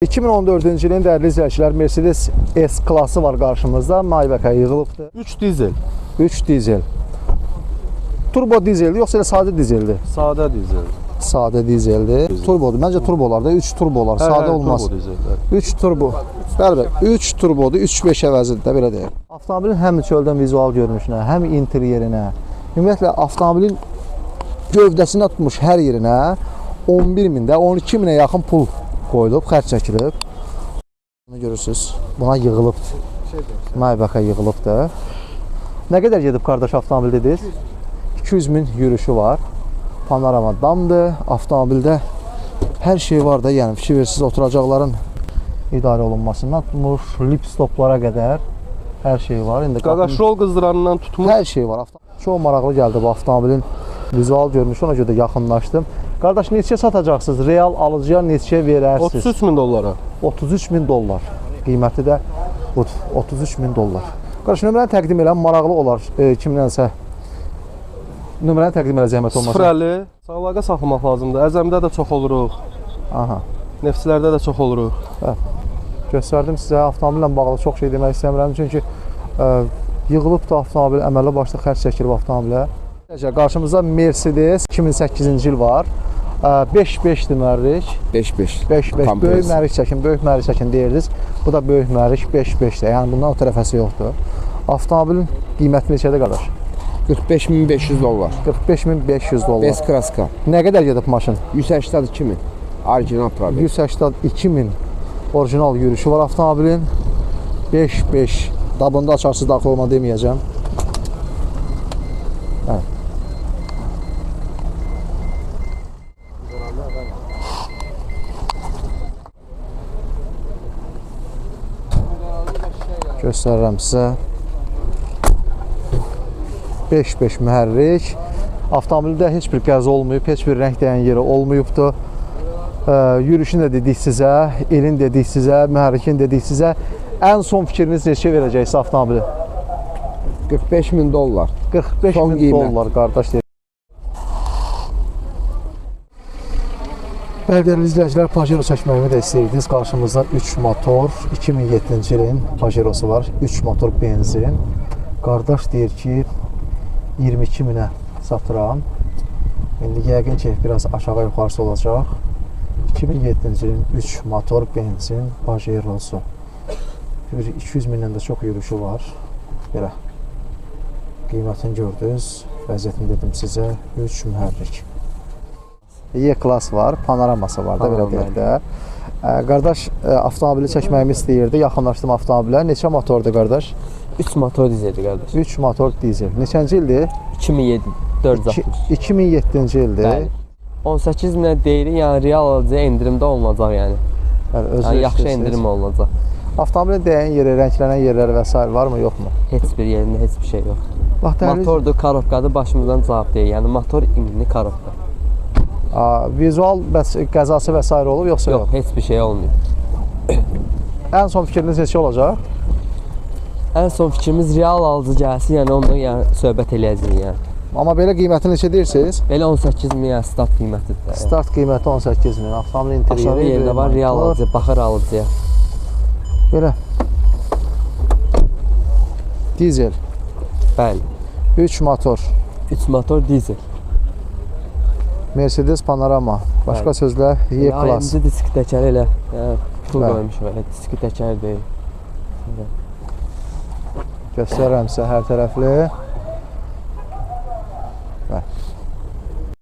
2014-cü ilin dəyərli izləyicilər, Mercedes S-klası var qarşımızda. Maybach-a yığılıbdır. 3 dizel. 3 dizel. Turbo dizeldir, yoxsa elə sadə dizeldir? Sadə dizel. Sadə dizeldir. Turbodur. Məncə turbolarda 3 turbolar, sadə olmaz. Turbo dizellər. 3 turbo. Bəli, bəli. 3 turbodur, 3.5 əvəzidir də belə deyək. Avtomobilin həm çöldən vizual görünüşünə, həm interyerinə, ümumiyyətlə avtomobilin gövdəsinə tutmuş hər yerinə 11 mində, 12 minə yaxın pul qoyulub, xərc çəkilib. Bunu görürsünüz, buna yığılıbdır. Maybach-a yığılıbdır. Nə qədər gedib qardaş avtomobil dediniz? 200 min yürüşü var. Panorama damdır. Avtomobildə hər şey var da, yəni fikir versiniz oturacaqların idarə olunmasından tutmuş, lip stoplara qədər hər şey var. İndi Qaqaş rol qızdıranından tutmuş. Hər şey var. Çox maraqlı gəldi bu avtomobilin vizual görünüşü, ona görə də yaxınlaşdım. Qardaş, neçəyə satacaqsınız? Real alıcıya neçəyə verərsiniz? 33 min dollara. 33 min dollar. Qiyməti də budur, 33 min dollar. Qardaş, nömrəni təqdim eləm, maraqlı olar kimdənsə. Nömrəni təqdim elə, zəhmət olmasa. 050. Əlaqə saxlamaq lazımdır. Əzəmdə də çox oluruq. Aha. Neftçilərdə də çox oluruq. Hə. Göstərdim sizə, avtomobillə bağlı çox şey demək istəmirəm. Çünki yığılıb da avtomobil, əməlli başlı xərc çəkilib avtomobilə. Qarşımızda Mercedes 2008-ci il var. 5.5-dir mühərrik. 5.5. 5.5. Böyük mühərrik çəkin, böyük mühərrik çəkin deyirdiniz. Bu da böyük mühərrik 5.5-dir. Yəni bundan o tərəfəsi yoxdur. Avtomobilin qiyməti neçədir qardaş? 45.500 dollar. 45.500 dollar. Bez kraska. Nə qədər gedib maşın? 182 min. Orijinal probel. 182 min orijinal yürüyüşü var avtomobilin. 5.5. Dabında açarsız daxil olma deməyəcəm. Hə. Göstərirəm sizə. 5.5 mühərrik. Avtomobildə heç bir qəza olmayıb, heç bir rəng dəyən yeri olmayıbdır. Yürüyüşünü də dedik sizə, elin dedik sizə, mühərrikin dedik sizə. Ən son fikriniz neçə verəcəksiniz avtomobili? 45 min dollar. 45 min dollar qardaş deyir. Bəli, dəyərli izləyicilər, Pajero çəkməyimi də istəyirdiniz. Qarşımızda 3 motor, 2007-ci ilin Pajerosu var. 3 motor benzin. Qardaş deyir ki, 22 minə satıram. İndi yəqin ki, biraz aşağı yuxarısı olacaq. 2007-ci ilin 3 motor benzin Pajerosu. Bir 200 mindən də çox yürüşü var. Belə. Qiymətini gördünüz. Vəziyyətini dedim sizə. 3 mühərrik. E-klass var, panoraması var da, belə deyək də. Qardaş, avtomobili çəkməyimi istəyirdi. Yaxınlaşdım avtomobilə. Neçə motordur qardaş? 3 motor dizeldir qardaş. 3 motor dizel. Neçənci ildir? 2007, 460. 2007-ci ildir. Bəli. 18 minə deyirik, yəni real alıcıya endirimdə olunacaq yəni. Bəli, özü yəni, yaxşı endirim olunacaq. Avtomobilin dəyən yeri, rənglənən yerləri və s. varmı, yoxmu? Heç bir yerində heç bir şey yoxdur. Motordur, korobkadır, başımızdan cavab deyir. Yəni motor imini korobka. Vizual bəs qəzası və s. olub, yoxsa yox? Yox, heç bir şey olmayıb. Ən son fikriniz neçə olacaq? Ən son fikrimiz real alıcı gəlsin, yəni onunla yəni, söhbət eləyəcəyik yəni. Amma belə qiyməti neçə deyirsiniz? Belə 18 min, yəni start qiymətidir. Yəni. Start qiyməti 18 min. Avtomobilin interyeri. Aşağı yerdə var, real alıcı, baxır alıcıya. Belə. Dizel. Bəli. 3 motor. 3 motor dizel. Mercedes Panorama. Başqa sözlə E-klass. AMG diski təkəri elə. Yəni pul qoymuşuq elə, diski təkəri deyil. Göstərirəm sizə hər tərəfli. Bəli.